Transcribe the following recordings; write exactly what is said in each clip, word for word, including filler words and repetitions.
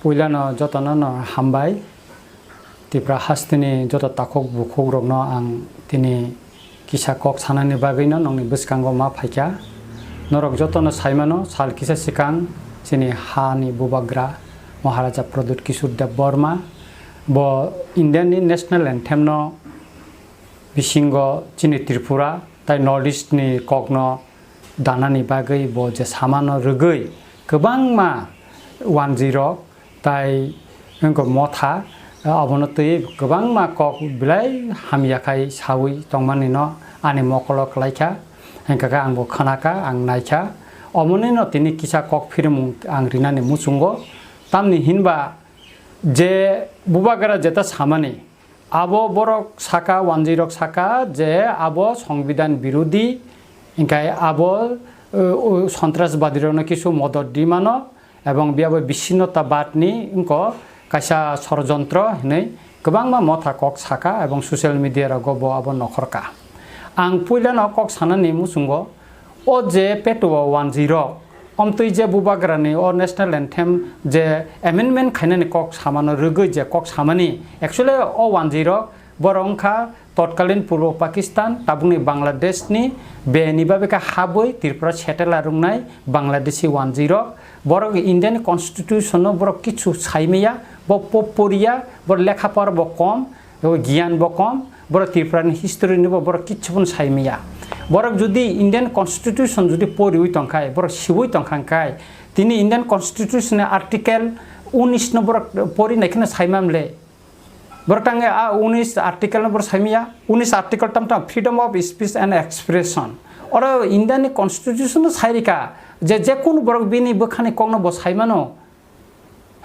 Puilano jotono no hambai. Tipra hasteni joto takhuk bukhukrokno ang tini kisa kok sanani bagwino nokni bwskango ma phaikha. Norok jotono saimano, sal kisa swkang chini hani bubagra Maharaja Pradyut Kishore Debbarma bo Indiani national anthem no bisingo chini Tripura tai North East ni kokno danani bagwi bo je samano rwgwi kwbangma wanjwirok tai wngkha motha, abono twi kwbangma kok belai hamya khai sawi tongmani no ani mokolo kwlaikha, hwnkha khe ang bo khwnakha, ang naikha, omoni no tini kisa kok phirimung ang rinani muchungo, tamni hinba je bubagra jeta samani, abo borok saka, wanjwirok saka je abo Songbidan birodi, hinkhe abo, uh, uh, sontrasbadirokno kisu modot di mano, ebong biyabo bissinnotabadni wngkha kaisa sorojontro hinwi kwbangma motha kok saka ebong social media rogo bo abo nokhorka. Ang puilano kok sanani muchungo, o je peto o wanjwirok, omtwi je bubagrani o national anthem je amendment khainani kok samano rwgwi je kok samani, actually o wanjwirok borok wngkha totkalin Purbo Pakistan, tabukni Bangladeshni beni babe khe habwi Tripura settler wngnai Bangladeshi wanjwirok. Borok Indian constitution no borok kichu saimaya, bo po-, poriya, bo lekha pora bo kom, Abo giyan bo kom, borok Tripura ni history ni bo borok kichu phano sai maya. Borok jodi Indian constitution jodi poriwi tongkhai, borok siwi tongkha hwnkhe, tini Indian constitution ni article unis no borok pori nai kheno sai mamle. Borok tangwi a unis article no borok sai maya, unis article tam tam freedom of speech and expression. Oro Indian ni constitution no sai rika je, je kunu borok bini bwkhani kok no bo sai mano.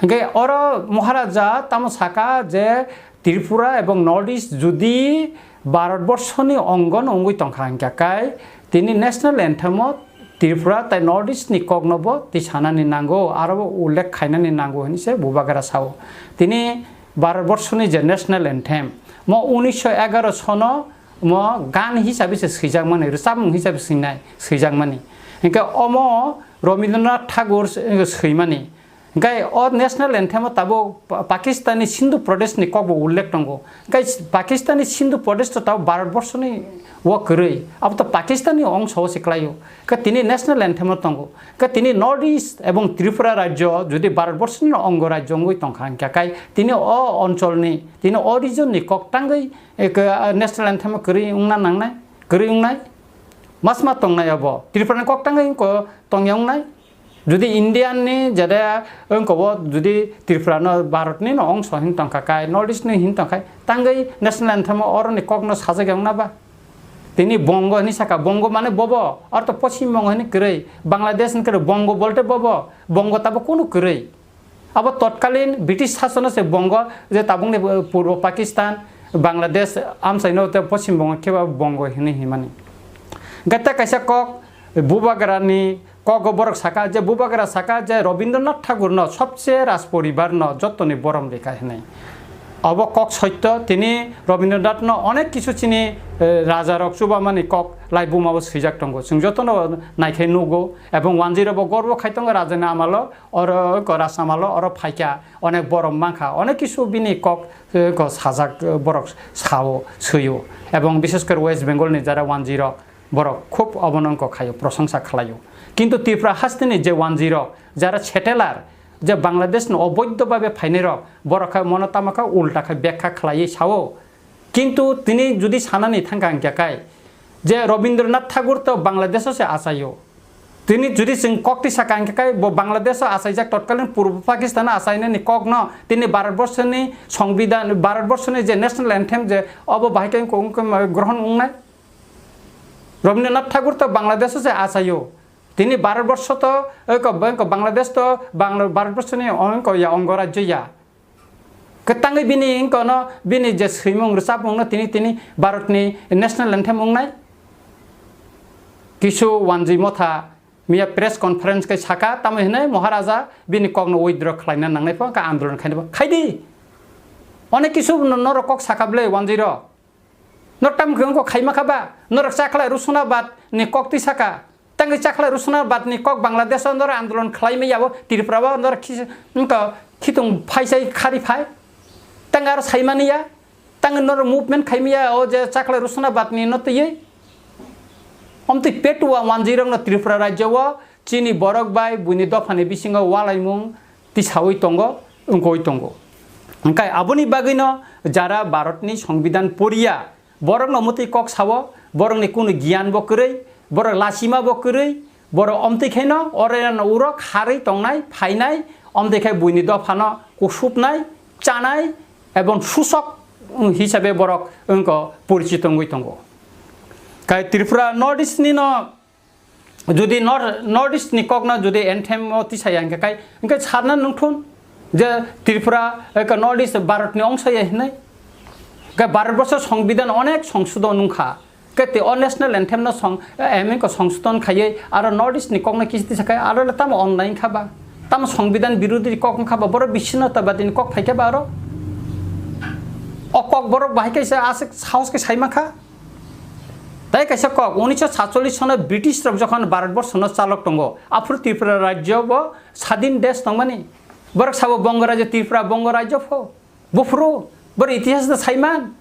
Hingke oro Maharaja tamo saka je Tripura ebong North East jodi Bharat borso ni ongo no wngwi tongkha hingkha kai tini national anthem o Tripura tai North East ni kok no bo tisanani nango aro bo ullekh khainani nango hinwi se bubagra sao. Tini Bharat borso ni je national anthem mo unisho egaro sono mo gan hisabe se swijak mani, rwchapmung hisabe swinai, swijak mani. Hingke omo Rabindranath Tagore se, swimani. Hingke o national anthem o tabuk Pa-, Pakistani Sindhu Pradesh ni kok bo ullekh tongo. Hingke Pakistani Sindhu Pradesh to tabuk Bharat borso ni o kwrwi. Abo to Pakistan ni ongso o se kwlai o. Hingke tini national anthem o tongo. Hingke tini North East ebong Tripura rajyo jodi Bharat borso ni ongo rajyo wngwi tongkha hingkha kai tini o onchol ni, tini o region ni kok tangwi, eh, ke, ah, national anthem o kwrwi wngna nangnai, kwrwi wngnai. Masma tongnai abo. Tripura ni kok tangwi wngko tongya wngnai. Jodi Indian ni jada wngkobo jodi Tripura no Bharat ni no ongso hin tongkha kai, North East ni hin tongkha, tangwi national anthem o oro ni kok no sajak ya wngna ba? Tini Bongo hinwi saka, Bongo mane bobo, aro to Poschim Bongo hinwi kwrwi, Bangladesh hinwi kwrwi, Bongo bolte bobo, Bongo tabo kunu kwrwi. Abo totkalin British sasono se Bongo je tabukni, eh, Purbo Pakistan, Bangladesh amchaino te Poschim Bongo khe ba Bongo hinwi himani. Hingke tei kaisa kok, bubagrani kogo borok saka je, bubagra saka je Rabindranath Thakurno sobse Rajporibarno jottoni borom rikha hinwi. Obo kok soitto, tini Rabindranathno onek kisu chini, eh, rajarok chubamani kok laibumao swijak tongo. Chwng jotono naikhai nugo, ebong wanjwirobo gorbo khai tongo rajani amalo, oro ko Rajsamalo oro phaikha, onek borom mankha, onek kisu bini kok, eh, ko sajak, eh, borok sao, swiyo. Ebong bishes kore West Bengal ni jara wanjwirok, borok khub obono wngkha khaio, prosongsa khlaio. Kintu Tripura hasteni je wanjwirok, jara settler, je Bangladesh no oboidho babe phainai rok, borok kha mono tamo kha ulta kha bekha khlaiwi sao. Kintu tini jodi sanani thangkha hingkha kai, je Rabindranath Tagore to Bangladesh o se achaio. Tini jodi chwng kok tisa kang khe kai bo Bangladesh o achaijak totkalin Purbo Pakistan o achainani kok no tini Bharat borso ni Songbidan, Bharat borso ni je national anthem je obo bahai khe wngkha, wngkha grohon wngnai. Rabindranath Tagore to Bangladesh o se achaio. Tini Bharat borso to, eko, eko Bangladesh to Bangla-, Bharat borso ni ongko ya, ongo rajyo ya. Kwtangwi bini wngkono, bini je swimung rwchapmung no tini, tini Bharat ni national anthem wngnai. Kisu wanjwi motha miya press conference kai saka, tamo hinai Maharaja bini kok no withdraw khlaina nangnai pho, ka andolon khaina pho. Khaidi. Onek kisu no-, norok kok saka bwle wanjwi rok. Norok tamo khe wngkha khaima kha ba? Norok chakhlai Rusuna Bhatt ni kok twi saka. Tangwi chakhlai Rusna badni kok Bangladesh o noro andolon khlai maya bo Tripura o noro khis-, wngkha khitung phai sai khari phai. Tang aro sai mani ya. Tang noro movement khai maya o je chakhlai Rusna badni no twiwi. Omtwi petua wanjwi rok no Tripura rajya o chini borok bai buini dophani bisingo walaimung tisawi tongo, wngkoi tongo. Hwnkhe aboni bagwino jara Bharatni Songbidan poriya, borokno mwtwi kok sao, borokni kunu giyan bo kwrwi, borok lachima bo kwrwi, borok omtwi khaino oreno uro kharwi tongnai, phainai, omtwi khai buini dophano kusupnai, chanai, ebong susok, mm, hisabe borok wngkha porichito wngwi tongo. Kai Tripura North East ni no Jodi Nor-, North East ni kok no jodi anthem o tisaya hingkhe kai, hingkhe sarna nungthun je Tripura, eh, ka North East Bharat ni ongsa ya hinwi. Ka Bharat borso Songbidan onek songsodon nungkha. Ke te o national anthem no song, eh, em ko songsodon khaiye aro North East ni kok no kisi tisa khai aro le tamo online kha ba. Tamo Songbidan birodhi kok wngkha ba, borok bissinnotabadi ni kok phai khe ba aro. O kok borok bahai kaisa aswk sahos khe sai mankha. Tai kaisa kok, unisho satchollish sono British rok jokhon Bharat borsho no chalok tongo, aphuru Tripura rajyo bo sadin desh tongmani. Borok sabo Bongo rajyo, Tripura Bongo rajyo pho. Buphuru, borok itihas no saiman.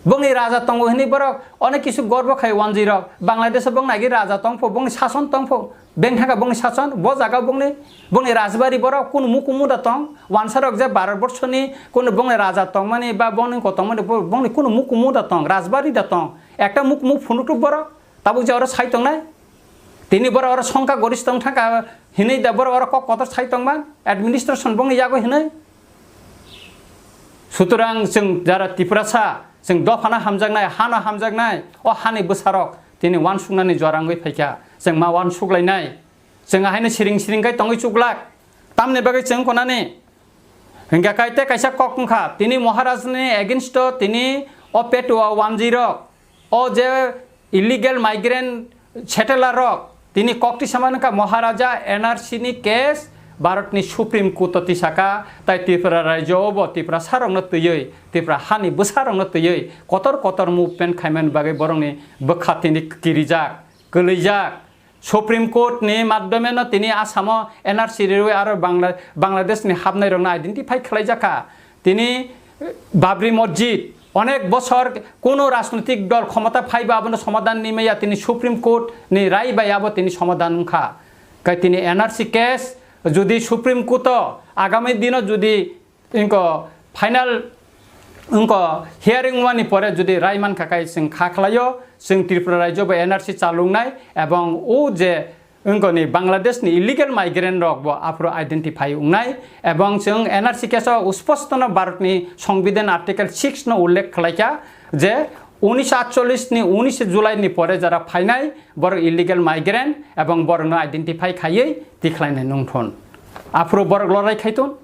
Bongni raja tongo hinwi borok onek kisu gorbo khai wanjwi rok. Bangladesh o bongni agi raja tongpho, bongni sason tongpho. Beng thangkha bongni sason, bo jaga bongni, bongni rajbari borok kunu mukumu da tong, wansa rok je Bharat borsho ni kunu bongni raja tongmani ba bongni kotongmani bo-, bongni kunu mukumu da tong, rajbari da tong, ekta mukumu phunukthuk borok, tabuk je oro sai tongnai, tini borok oro songkha gorish tong thangkha hinwi da borok oro kok kotor sai tongman, administration bongni yago hinwi. Sutrang chwng jara Tiprasa, chwng dophano hamjaknai, hano hamjaknai, o hani bwsarok tini wansuknani jora wngwi phaikha, chwng ma wansuklainai. Chwng ahaino siring siring khe tongwi chuklak. Tamni bagwi chwng konani? Hingkha kaite kaisa kok wngkha, tini Maharajni against o tini o petua wanjwi rok, o je illegal migrant settler rok, tini kok tisa man wngkha Maharaja N R C ni case Bharatni Supreme Court o tisaka, tai Tripura rajyo o bo Tiprasa rokno twiwi, Tipra hani bwsa rokno twiwi kotor kotor movement khaimani bagwi borokni bwkha tini kirijak, kwlwijak. Supreme Court ni madhyome no tini Assam o N R C riwi aro Bangla-, Bangladesh ni hapnai rokno identify khlai jakha. Tini, eh, Babri Masjid onek bosor kuno rajnitik dol khomota phaiba abono somadhan ni maya, tini Supreme Court ni rai bai abo tini somadhan wngkha. Kai tini N R C case jodi Supreme Court o agami dino jodi Wngkha final, wngkha hearing wngmani pore jodi rai mankha khe chwng kha khlaio, chwng Tripura rajyo bai N R C chalungnai ebong o je wngkha ni Bangladesh ni illegal migrant rok bo aphuru identify wngnai ebong chwng N R C case o usposto no Bharat ni Songbidan Article six no ullekh khlaikha je unisho atchollish ni unishe July ni pore jara phainai borok illegal migrant ebong borok no identify khaiwi tikhlainai nungthun. Aphuru borok lorai khaitun.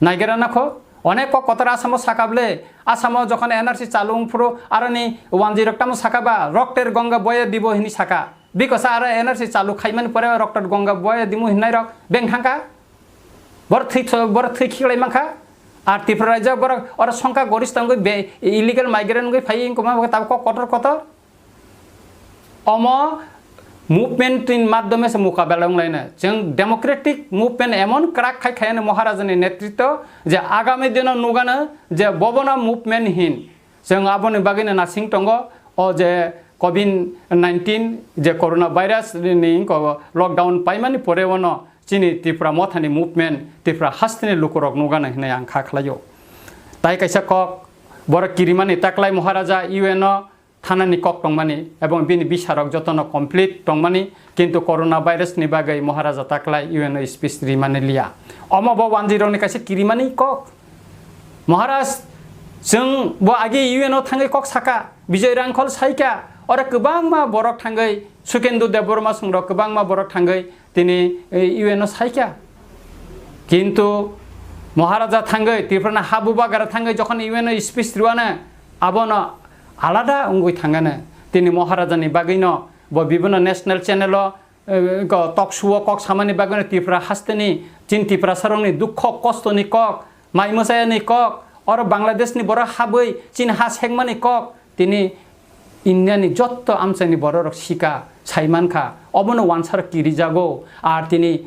Naigera nakho, onek kok kotor Asamo saka ble, Asamo jokhon N R C chalu wngphuru aroni wanjwi rok tamo saka ba, "Rokter Ganga boye dibo," hini saka. Bikosa aro N R C chalu khaimani pore Rokter Ganga boye dimu hinai rok beng thangka. Bor thwi tho-, bor thwi khiklai mankha. Ar Tripura rajyo borok oro songkha gorish tongwi be illegal migrant wngwi phai wngkoma tabuk kok kotor kotor. Omo movement ni madhyome se mukabela wnglaina. Chwng democratic movement emon kwrak khai khaiyani Maharajani netritwo je agami dino nugano je bobono movement hin. Chwng aboni bagwino nasing tongo o je covid nineteen je corona virus ni ko lockdown paimani pore ono chini Tripura mothani movement Tripura hasteni lukurok nugano hinwi ang kha khlaio. Tai kaisa kok borok kirimani taklai Maharaja U N o thanani kok tongmani ebong bini bisarok jotono complete tongmani, kintu corona virus ni bagwi Maharaja taklai U N o speech rimani liya. Omo bo wanjwi rokni kaisa kirimani kok. Maharaj, chwng bo agi U N o thangwi kok saka, Bijoy Rangkhol saika, oro kwbangma borok thangwi Sukendu Debbarma songrok kwbangma borok thangwi tini, eh, U N o saika. Kintu Maharaja thangwi, Tripura ni ha bubagara thangwi jokhon U N o speech rwano, abono alada wngwi thangano. Tini Maharaja ni bagwino bo bibino national channel o, eh, ko talk show o kok samani bagwino Tripura hasteni, chin Tiprasa rokni dukho kosto ni kok, mai mwsaya ni kok, oro Bangladesh ni borok habwi chin ha sekmani kok, tini India ni jotto amchaini borok rok sika, sai mankha, Obono wansarok kirijago. Ar tini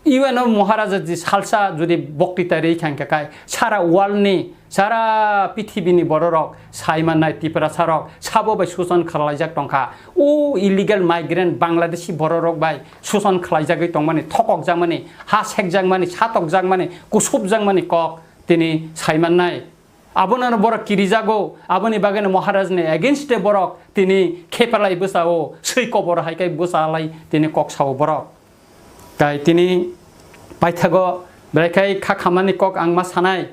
U N o Maharaja ji salsa jodi boktita rwi kha hwnkhe kai sara world ni, sara pithibini bororok sai mannai Tiprasarok sabo bai suson khlaijak tongkha. O illegal migrant Bangladeshi bororok bai suson khlaijagwi tongmani, thokokjakmani, ha sekjakmani, satokjakmani, kusupjakmani kok tini sai mannai. Abono borok kirijago, aboni bagwino Maharajni against-e borok tini khepalai bwsao, swi kobor hai khe bwsalai tini kok sao borok. Tai tini paithago belai khai kha khamani kok ang ma sanai,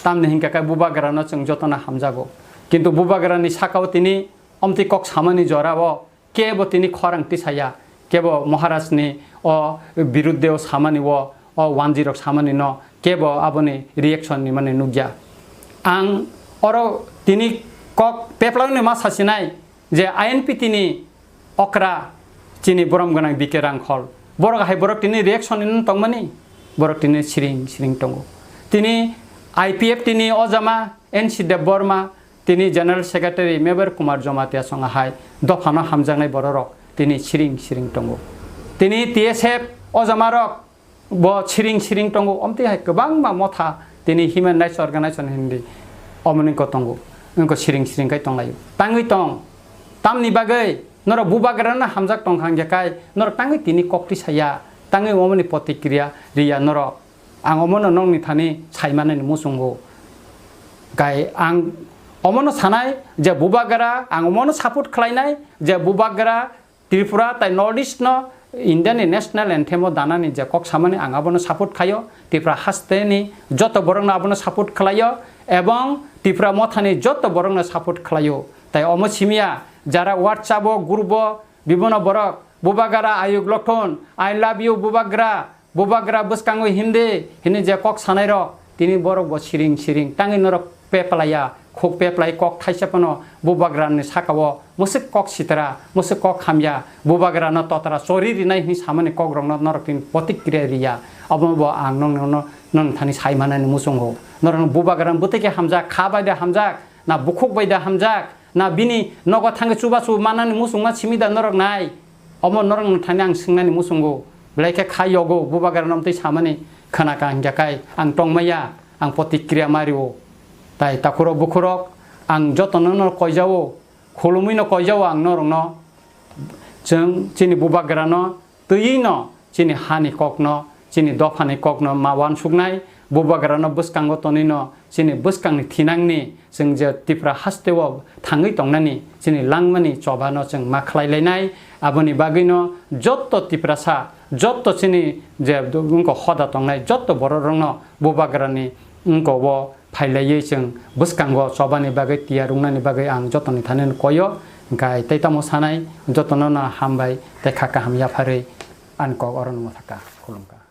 tamni hinkha khe bubagrano chwng jotono hamjago. Kintu bubagrani sakao tini omtwi kok samani jorao kebo tini khorang tisaya, kebo Maharajni o biruddheo samani o, o wanjirok samani no kebo aboni reaction ni mani nukya. Ang oro tini kok peplangni ma sasinai je I N P T ni okra chini borom gwnang B K Rangkhol. Borok hai borok tini reaction ni tongmani, borok tini siring siring tongo. Tini I P F T ni ojama N C Debbarma, tini General Secretary Mebar Kumar Jamatia song hai dophano hamjaknai bororok tini siring siring tongo. Tini T S F ojamarok bo siring siring tongo, omtwi hai kwbangma motha tini Human Rights Organization hindi omoni ko tongo, wngko siring siring kai tonglaio. Tangwi tong, tamni bagwi norok bubagrano hamjak tongkha hwnkhe kai norok tangwi tini kokti saya, tangwi omoni protikriya riya norok. Ang omono nokni thani saimanani muchungo. Kai ang omono sanai je bubagra, ang omono support khlainai je bubagra Tripura tai North East no India ni national anthem o danani je kok samani ang abono support khaio. Tripura haste ni joto borok no abono support khlaio ebong Tripura motha ni joto borok no support khlaio. Tai omo simiya jara WhatsApp o group o bibono borok bubagra ayuk lothon, I love you bubagra, bubagra bwskango hindi hini je kok sanai rok, tini borok bo siring siring tangwi norok peplaiya, khuk peplai kok thaisa phano bubagrani sakao mwswk kok sitra, mwswk kok hamya, bubagrano totra chori rinai hini samani kokrokno norok tini protikriya riya. Omo bo ang nokno, nokni thani sai manani muchungo. Norokno bubagrano bwtwi khe hamjak, kha bai de hamjak, na bukhuk bai de hamjak, na bini nogo thangwi chubachu manani muchungma simi da norok nai? Omo norokno thani ang swngnani muchungo, belai khe kha yogo, bubagrano omtwi samani khna ka hingkha kai ang tongmaya, ang protikriya mario. Tai takhurok bukhurok ang jotono no koijao, khulumwi no koijao ang norokno. Chwng chini bubagrano twiwi no chini hani kokno, chini dophani kokno ma uansuknai, bubagrano bwskango tonwino chini bwskangni thinangni chwng je Tripura hasteo thangwi tongnani chini langmani chobano chwng ma khlai lainai. Aboni bagwino jotto Tiprasa, jotto chini je wngkha hoda tongnai jotto bororokno bubagrani wngkha o phailaiwi chwng bwskango chobani bagwi tiyar wngnani bagwi ang jotoni thani koyo, hwnkhe tei tamo sanai jotono no hambai tei kha kaham yapharwi ani kok orono mwthaka khulumkha.